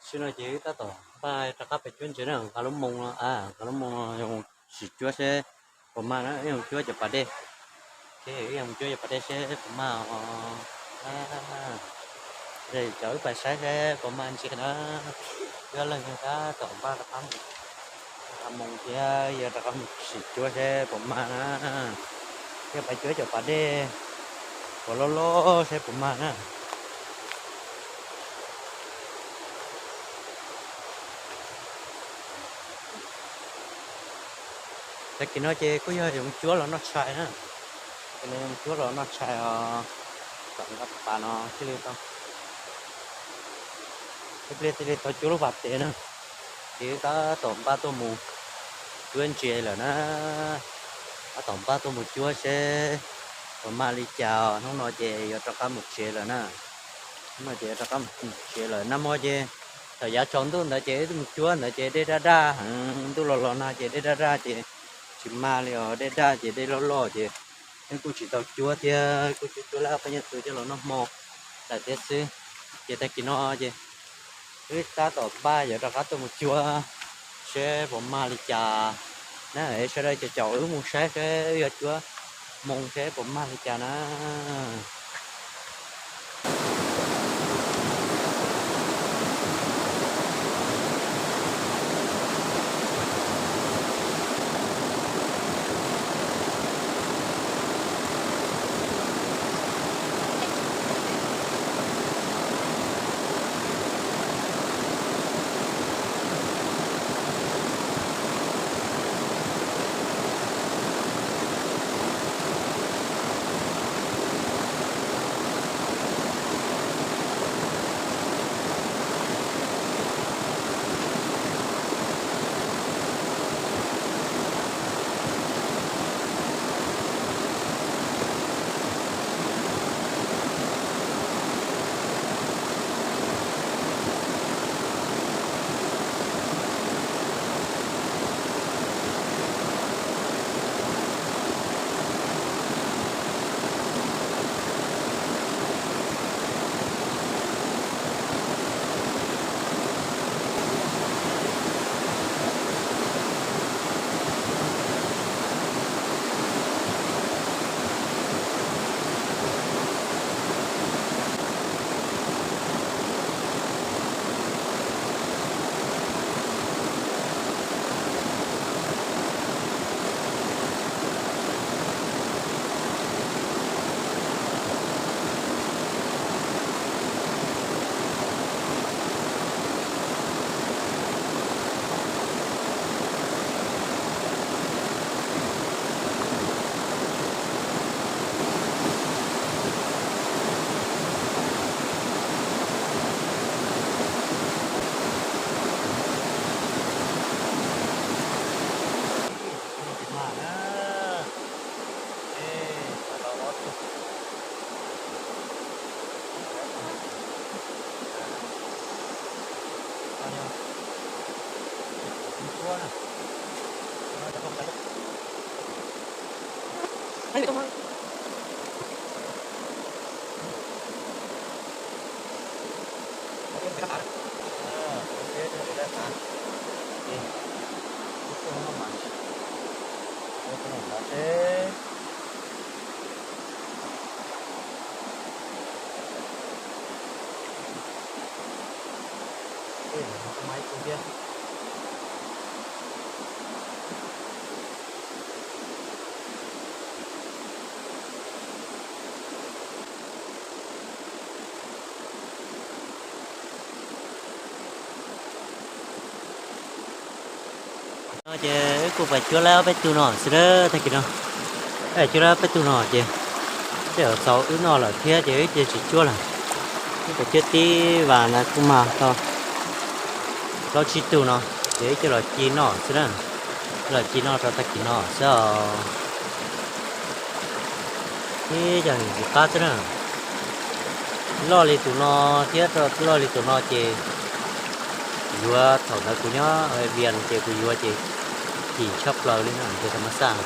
Tsis no ces wb tab tom npaj rov qab pem cuab ntses na, nqa lub moo no, nqa lub moo no sim cuab seb puas mag na, ib mus cuab cov pas dej. Ces ib mus cuab cov pas dej seb puas mag os. Cov wb pais saib seb puas mag ntses na. Cuab leej tab tom npaj rov qab mus, nqa moo thiab yog rov qab mus sim cuab seb puas mag na. Yog pais cuab cov pas dej puas loj loj seb puas mag na. Tag kis no ces kuj yog yuav mus cuab los noj tshais na. Tag kis no yuav mus cuab los noj tshais os. Tom nqa pas no thiaj li tau, ib pliag thiaj li tau cuab lub pas tes na. Ces tab tom npaj tuaj mus cuab ntses lawm na. Tab tom npaj tuaj mus cuab seb puas mag li cas os. Hnub no ces yuav rov qab mus tsev lawm na. Hnub no ces yuav rov qab mus tsev lawm. Nag hmo ces thaum yav tsaus ntuj ntawd ces wb mus cuab ntawd ces dej daj daj heev, ntuj los los nag ces dej daj daj ces tsis mag li os, dej daj ces dej loj loj ces wb kuj tsis tau cuab thiab, kuj cuab cuab lawm peb nyob twg coj los noj hmo lawm thiab xwb. Ces tag kis no ces wb tab tom npaj yuav rov qab tuaj mus cuab seb puas mag li cas na. Sawv daws caum caum wb mus saib seb wb yuav cuab moo seb puas mag li cas na. No ces wb kuj pais cuab lawm ob peb tug no xwb na, tag kis no. Cuab lawm ob peb tug no ces tej zaum txaus wb noj lawm thiab ces wb cia tsis cuab lawm. Wb pais cuab tib vas ntawd kuj mag tau plaub tsib tug no, ces wb coj los ci noj xwb na. Coj los ci noj rau tag kis no xwb os. Ib co ntxim qab xwb na. Loj li tus no thiab loj li tus no ces yuav, thaum ntawd kuv nyob Vias ces kuv yuav ces kim tshaj plaws li no, ntses tham mas xaj.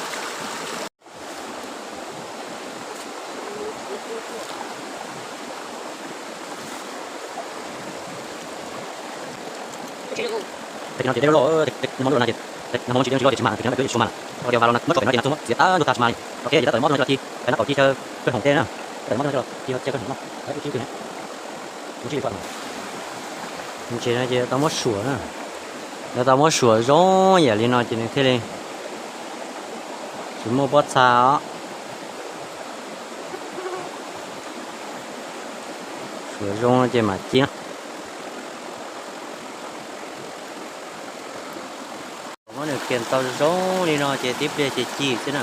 Tes no ces dej loj loj, nag hmo ntuj los nag ces, nag hmo tsis dej tsis loj ces tsis mag, tes no peb yuav tsum mag lawm. Ua cas vas los muab tshuaj pem no ces nag tuaj muab txiav tag ntuj tag tsis mag li. Ok, ces tab tom muab coj los ci, tab tom kaw ntawm cov kiag chaw kawg hoom tej na, tab tom muab coj los ci coj kawg hoom no. Ntses no ces tau muab suam na, yog tau muab suam zoo yam li no ces nws thiaj li tsis muaj pob txha os. Suam zoo ces mam ci na. Muab nws kiag tau zoo li no ces tib pliag ces ci xwb na.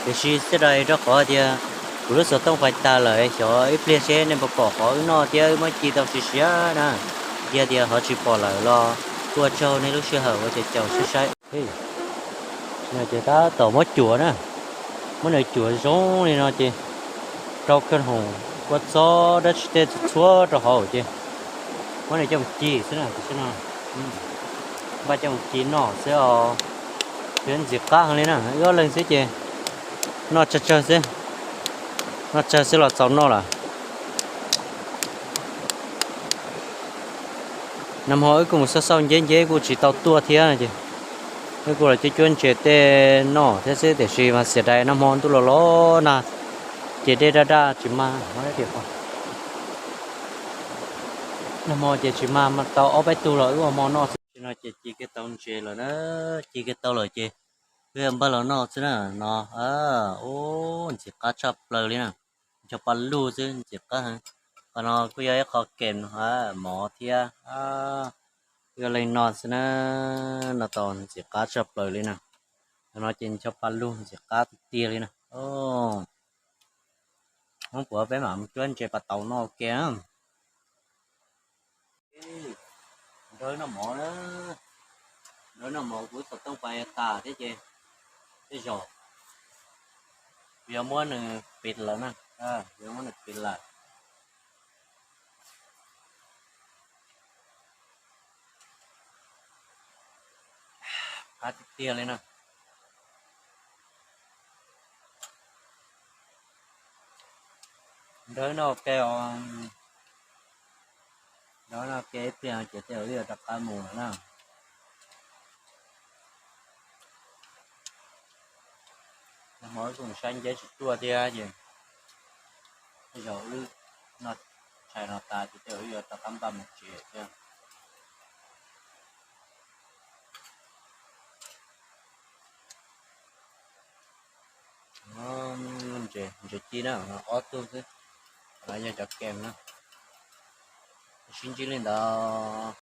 Tiam sis xij dais rau qhov tias kuv lub xov tooj fais tas lawm, xyov ib pliag seb nej puas pom qhov wb noj thiab wb muab ci tau siav siav na. Yog tias ho tsis pom lawm los ua tsaug nej lub sij hawm ua caum caum saib saib. Ces tab tom muab cuam na, muab nws cuam zoo li no ces rau kawg hoom kua txob dab tsi tej txhua rau hauv ces muab nws coj mus ci xwb na. Tam sim no npaj coj mus ci noj xwb os. Yuav ntxim qab heev li na, wb ob leeg xwb ces noj tsawg tsawg xwb, noj tsawg xwb los txaus noj lawm. Nag hmo wb kuj mus xauj xauj nceb nceb kuj tsis tau tuaj thiab no ces wb kuj los cuab cuab ntses tej noj thiab xwb, tiam sis mas xiam dais nag hmo ntuj los los nag ces dej daj daj tsis mag. Nag hmo ces tsis mag, tau ob peb tug los wb ua hmo noj xwb. No ces ci kiag tau ntses lawm na, ci kiag tau lawm ces wb npaj los noj xwb na. No, ub, ntxim qab tshaj plaws li na. Ncho pa lug xwb, ntxim qab heev. Qhov no kuj yog ib qho kem mov thiab, yog leej no xwb na. No tau ntxim qab tshaj plaws li na. Qhov no ces ncho pa lug ntxim qab tiag tiag li na. Hmoob puav peb mam mus cuab ntses pas taus noj ua ke na. Nrog noj mov na, nrog noj mos kuv xov tooj pas tas thiab ces tej zaum kuv yuav muab nws piv lawm na, kuv yuav muab nws piv lawm. Qab tiag tiag li na. Nrog noj ua ke os, nrog noj ua ke ib pliag ces tej zaum wb yuav rov qab mus lawm na. Nag hmo wb kuj saib nceb tsis tuaj thiab ces tej zaum wb noj tshais no tas ces tej zaum wb yuav rov qab npaj mus tsev thiab. Ntses ci na, ob tug xwb, yog cov kem na. Sib ntsib li ntawd.